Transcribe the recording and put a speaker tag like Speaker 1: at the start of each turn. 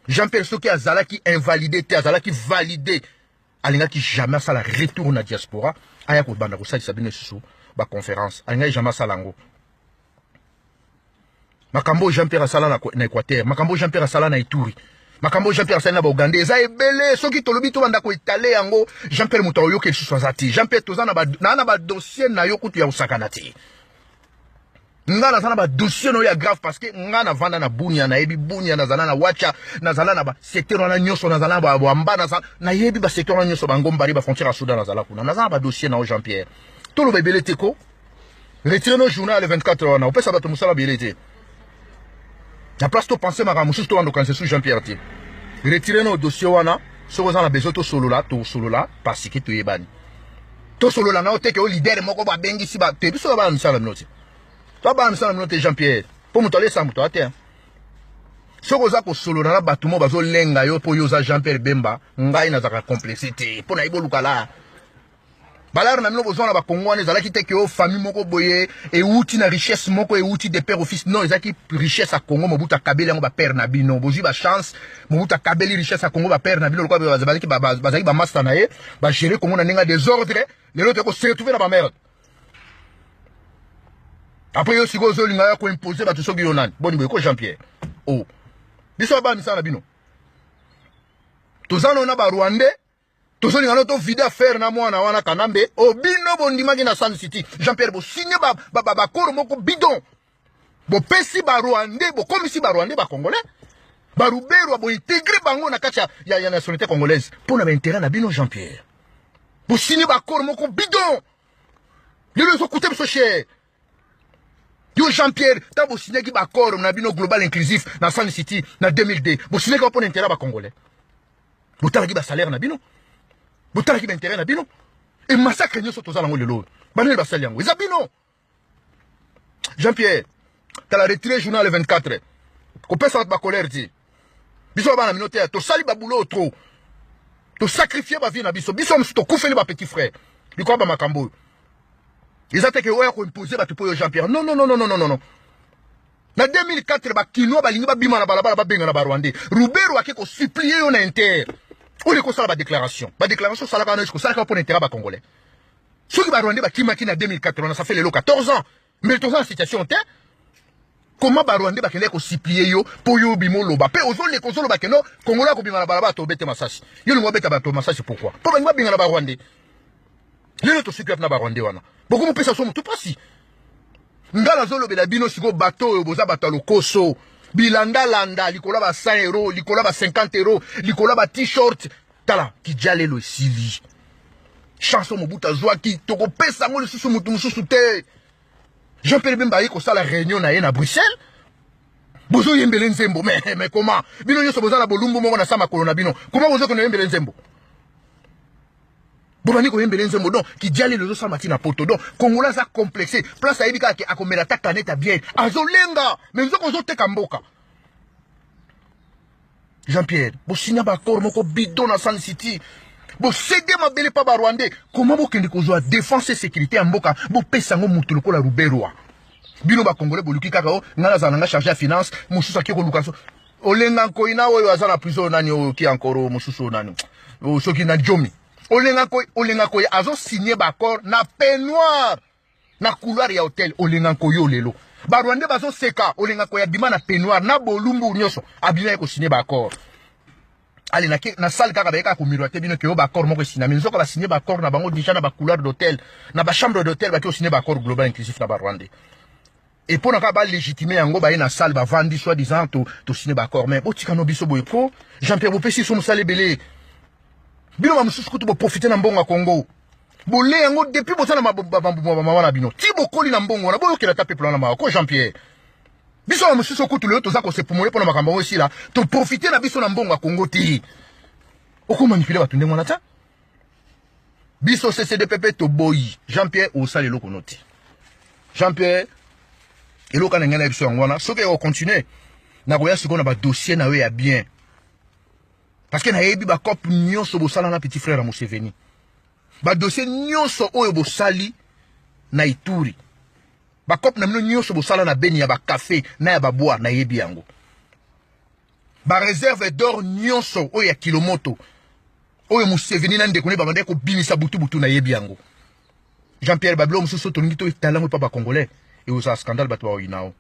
Speaker 1: Jean Pierre soki azalaki invalide te, azalaki valide, alingaki jamais asala retour na diaspora aya kobanda kosalisa bino lisusu ba conférence, alingaki jamais asala yango. Makambo Jean Pierre asala na Équateur, makambo Jean Pierre asala na Ituri, makambo Jean Pierre asali na bauganda eza ebele. Soki tolobi tobanda koetale yango, Jean Pierre moto akoyoka lisusu aza te. Jean Pierre, toza na badossier na yo kutu ya kosakana te. Nga naza na badossier na yo ya grave, parce que nga navanda na Bunia, nayebi Bunia, nazala na Wacha, nazala na basecteur wana nyonso, nazala na Bwamba, nayebi basecteur wana nyonso, bangombari, bafrontière ya Soudan, nazala kuna, naza na badossier na yo. Jean Pierre, toloba ebele te ko retire no journal le 24 wana, opesa bato mosala ebele te. Na place topense makambo mosusu, tobanda kokanisa su Jean Pierre te. Retire no dossier wana. Soki oza na besoin tosolola, tosolola, parce que toyebani. Tosolola na yo te ke o leader moko babengisi te. Biso bana misala bino te, to bana misala bino te, Jean Pierre, mpo moto alesa moto ate. Soki oza kosolola na bato mo bazolenga yo mpo yo oza Jean Pierre Bemba, ngai nazalaka complexe te mpo nayebi oluka la balare na bino. Bozwa na bakongo wana, ezalaki te ke o famille moko boye euti na richesse moko euti de père au fils. Non, ezalaki richesse ya Congo. Mobutu akabeli yango bapère na bino. Bozwi bachance, Mobutu akabeli richesse ya Congo bapère na bino. Lokola bazalaki bamaster na ye, bagere Congo na ndenge ya désordre. Lelo toyei kose retrouve na bamerde. Après yo sikoyo ozolinga ya koimpose bato. Soki yo nani, boni boye ko Jean Pierre? O oh. Biso bana misala na bino, toza no na barwandais, tozolinga no tovide affaire na mwana wana Kanambe. O bino bondimaki na Sun City, Jean Pierre, bosinye bakoro moko bidon, bopesi barwandais, bokomisi barwandais bacongolais, baruberwa, bointegre bango na kati ya nationalité congolaise mpo na baintérêt na bino. Jean Pierre, bosinye bakoro moko bidon, lelo ezokuta biso cher. Yo Jean Pierre, ntango bosinyaki baaccord na bino global inclusif na Sun City na 2002, bosinyaki mpo na intérêt ya bacongolais? Botalaki basalaire na bino? Botalaki baintérêt na bino? E massacre nyonso toza nango lelo oyo, banani basali yango? Eza bino, Jean Pierre. Tala, retire journal 24, kopesa bato bacolère te. Biso bana bino te, tosali baboulot trop, tosacrifie bavie na biso. Biso mosusu tokufeli bapetit frère likolo bamakambo oyo. Eza te ke oyo akoimpose bato mpo yo Jean Pierre. Non, non, non, non, non, non, non. Na 2004, bakinois balingi babima na balabala, babenga na barwandais. Ruberwa ake kosupplie yo na inter oyo ekosala badéclaration. Badéclaration osalaka wana, kosalaka mpo na intérêt bacongolais? Soki barwandais bakimaki na 2004 wana, ça fait lelo 14 ans, mais toza na situation te. Comment barwandais bakendaki kosupplie yo mpo yo obima oloba, mpe ozoleka ozoloba ke no, Congolais akobima na balabala, tobete masasi? Yo lingo obeta bato masasi pourquoi? Mpo balingi babenga na barwandais. Lelo tosuki wapi na barwandais wana? Bokomopesa so motu mpasi. Nga nazolobela bino sikoyo, bato oyo boza bato ya lokoso, bilandalanda likolo ya ba 100 euro, likolo ya ba 50 euro, likolo ya ba t-shirt. Tala, kidia lelo esili. Chance Mobutu azwaki, tokopesa yango lisusu motu mosusu te. Jean Pierre Bemba aye kosala réunion na ye na Bruxelles, bozoyembele nzembo. Mais comment bino nyonso boza na bolumbu moko na sa makolo na bino, comment bozokende oyembele nzembo? Bobandi koyembele nzembo. Donc kidia lelo ezosala ntina poto. Donc Congolais aza complexe, place ayebi kaka ke akomela ta canette ya bière, azolenga. Mais nzoko ozoteka mboka. Jean Pierre, bosinya baaccord moko bidon na Sun City, bosede mabele mpa barwandais. Comment bokende kozwa défense et sécurité ya mboka, bopesa yango motu lokola Ruberwa? Bino bacongolais boluki kaka o ngai nazala na nga chargé ya finance, mosusu ake koluka so Olenga Nkoi na oyo aza na prison, nani oyo ki encore mosusu nani, soki na Diomi. Olenga Nkoi, Olenga Nkoi azosigne baaccord na peignoir na couloir ya hotel. Olenga Nkoi oyo lelo barwandais bazoseka. Olenga Nkoi abima na peignoir na bolumbu nyonso, abima ye kosigne baaccord. Ale na, na salle kaka bayeka komiroite bino ke oyo baaccord moko esinami. Nzoka basigne baaccord na bango déjà na bacouloir d'hôtel, na bachambre d'hôtel, baki kosigne baaccord global inclusif na barwandais. E mpo na kaka balégitime yango, baye na salle, bavandi, soi disant tosigne baaccord. Mais botikano biso boye ko Jean Pierre, bopesi biso mosala ebele. Bino bamosusu kutu boprofite na mbongo ya Congo, bole yango depuis boza na bamama na bino ti bokoli na mbongo wana. Boyokela ta peuple wana mawa ko Jean Pierre. Biso bamosusu kutu lelo toza kosepumole mpo na makambo yango esila. Toprofite na biso na mbongo ya Congo te. Okomanipule bato ndenge wana ta. Biso CCDPP toboyi. Jean Pierre, osala eloko no te. Jean Pierre, eloko na ngai na biso yango wana. Soki ekocontinue, nakoya sikoyo na badossier na yo ya bien, parce que nayebi bacope nyonso bosala na petit frère ya Museveni, badossier nyonso oyo bosali na Ituri, bacope na bino nyonso bosala na Beni ya bacafé na ya babois, nayebi yango. Bareserve d'or nyonso oyo ya kilomoto oyo Museveni na ndeko ne babandaki kobimisa butu butu, nayebi yango. Jean Pierre, babilo mosusu tolingi toetala yango epa bacongolais, ekozala scandale, bato baoyina o.